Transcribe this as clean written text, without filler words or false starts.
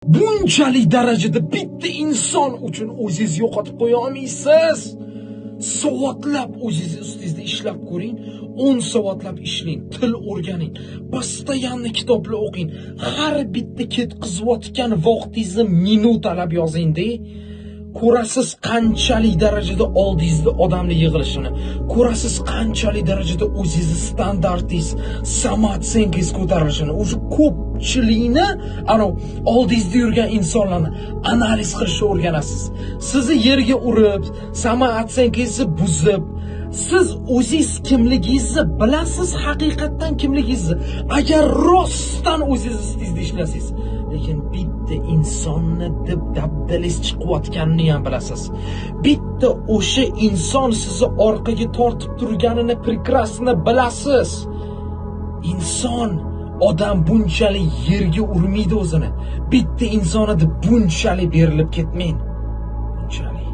Bunchalik darajada bitta inson uchun o'zingizni yo'qotib qo'ya olmaysiz. Soatlab o'zingizni ustingizda ishlab ko'ring, 10 soatlab ishlang, til o'rganing, постоянно kitoblar o'qing. Har bitta ketkazayotgan vaqtingizni minutalab yozing-da. Ko'rasiz qanchalik darajada oldingizda odamlar yig'ilishini, ko'rasiz qanchalik darajada o'zingizni standartingiz, самооценка ngiz ko'tarilishini, o'sha ko'pchilikni, anav oldingizda yurgan insonlarni analiz qilishni o'rganasiz. Sizni yerga urib, самооценка ngizni buzib, siz o'zingiz kimligingizni bilasiz, haqiqatdan kimligingizni. Agar rostdan o'zingiz ustingizda ishlasangiz, lekin bitta insonni deb dabdalingiz chiqayotganini ham bilasiz. Bitta o'sha inson sizni orqaga tortib turganini прекрасно bilasiz. Inson, odam bunchalik yerga urmaydi o'zini. Bitta insonni deb bunchalik berilib ketmang. Bunchalik.